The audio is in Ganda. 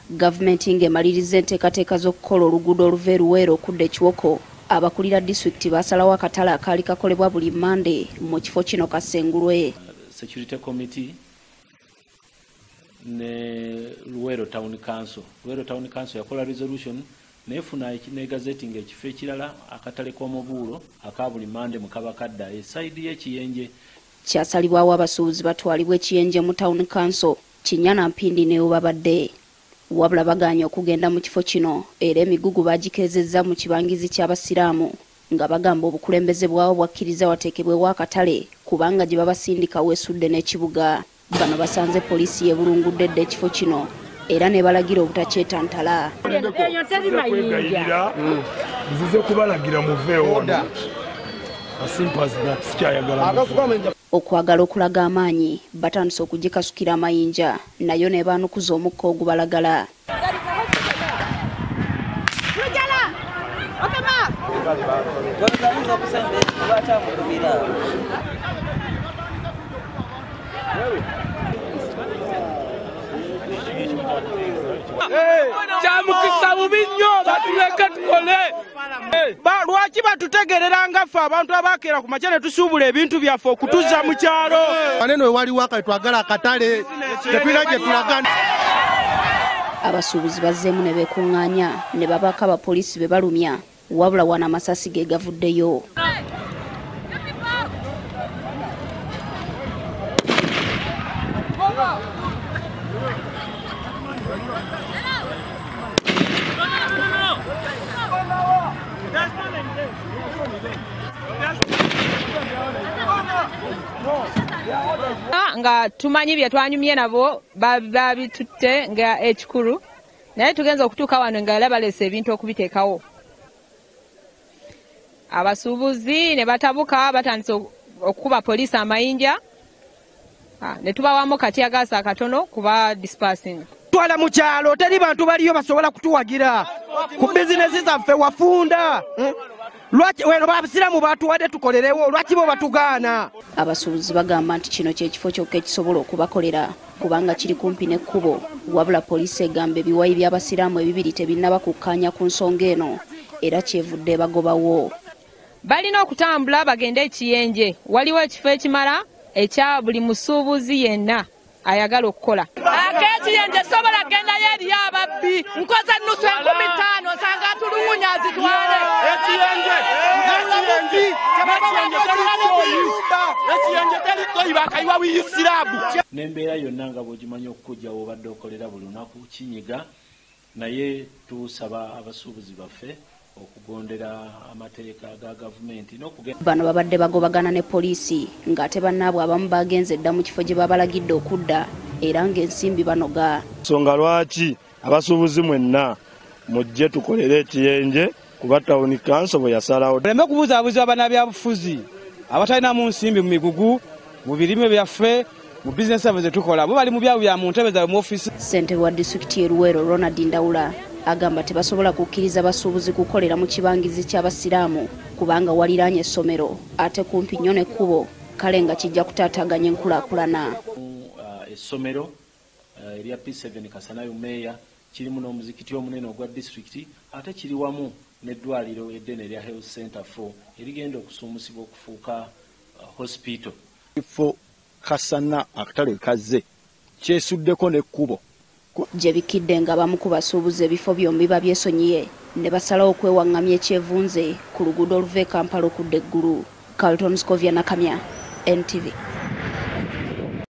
Gavumenti ng'emaliriza enteekateeka z'okukola oluguudo oluva e Luweero okudda e Kiwoko, abakulira disitulikiti baasalawo akatale akaali kakolebwa buli Mmande mu kifo kino kasengulwe. Security Committee ne Luweero Town Council. Luweero Town Council yakola resolution nefuna ne gazetting ekifo ekirala akatale k'omubuulo aka buli Mmande mu Kabakadda esayidi y'Ekiyenje. Kyasalibwawo abasuubuzi batwalibwa Ekiyenje mu Town Council, Kinyana Mpindi ne babadde. Wabula bagaanye okugenda mu kifo kino era emigugu bagikeezezza mu kibangizi ky'Abasiraamu nga bagamba obukulembeze bwabwo bwakkiriza wateekebwewo akatale kubanga gye babasindika weesudde n'ekibuga. Bano basanze poliisi yeebulungudde dda ekifo kino era ne balagira obutakyetantala. Nzize kubalagira muveewo wano. As simple as that, sikyayagala. Okwagala okulaga amaanyi batandise okugikasukira amayinja nayo ne baanukuza omukka ogubalagala. Kyamukisa bubi nnyo, batuleke tukole. Lwaki batutegerera nga ffe abantu abakeera ku makya ne tusuubula ebintu byaffe okutuzza mu kyalo? Waneno we waliwo akale twagala akatale, tetulina gye tulagana. Abasuubuzi bazzeemu ne beekuŋŋaanya ne babaako abapoliisi be balumya, wabula wano amasasi ge gavuddeyo. Nga tumanyi bye twanyumye nabo babitutte nga ekikulu, naye tugenza okutuuka wano nga era baleese ebintu okubiteekawo. Abasuubuzi ne batabuka batandise okukuba poliisi amayinja, ne tubawamu katyagaasa akatono kuba dispersing. Twala mu kyalo teri bantu baliyo basobola kutuwagira ku bizinesi zaffe wafunda. Lwaki weno Abasiraamu batuwadde tukolerewo, lwaki bo batugaana? Abasuubuzi bagamba nti kino kye kifo kyokka ekisobola okubakolera kubanga kiri kumpi n'ekkubo, wabula poliisi egamba ebiwayi by'Abasiraamu ebibiri tebinnaba kukkaanya ku nsonga eno era kyevudde ebagobawo. Balina okutambula bagende Ekiyenje, waliwo ekifo ekimala ekya buli musuubuzi yenna ayagala okukola. Ak'Ekiyenje sobola kugendayo eriyo ababbi, nkoze nusu 5000 nsanga atulugunya azitwale. N'embeera yonna nga bw'ogimanyi okukujja w'obadde okolera buli lunaku kinyiga, naye tusaba abasuubuzi baffe okugondera amateeka ga gavumenti. Bano babadde bagobagana ne poliisi ng'ate bannaabwe abamu bagenze dda mu kifo gye babalagidde okudda era ng'ensimbi banoga. Nsonga lwaki abasuubuzi mwenna mujje tukolere Ekiyenje kuba Town Council bwe yasalawo. Tuleme okubuzaabuza bannabyabufuzi abatalina mu nsimbi mu migugu mu birime byaffe mu bizinesi zaffe ze tukola, bo bali mu byabwe bya mu ntebe zaabwe mu ofiisi. Ssentebe wa disitulikiti y'e Luweero Ronald Ndawula agamba tebasobola kukkiriza basuubuzi kukolera mu kibangizi ky'Abasiraamu kubanga waliraanye essomero ate kumpi nnyo n'ekkubo, kale nga kijja kutaataaganya enkulaakulana. Essomero erya P7 Kasanayo Meeya kirimu n'omuzikiti omunene ogwa disitulikiti, ate kiri wamu n'eddwaliro eddene erya Health Center 4 erigenda okusuumusibwa okufuuka hospital. Kifo Kasana akatale kazze kyesuddeko n'ekkubo. Gye bikidde nga abamu ku basuubuzi ebifo byombi babyesonyiye ne basalawo okwewaŋŋamya ekyevunze ku luguudo oluva e Kampala okudda eggulu. Carlton Scovia Nakamya, NTV.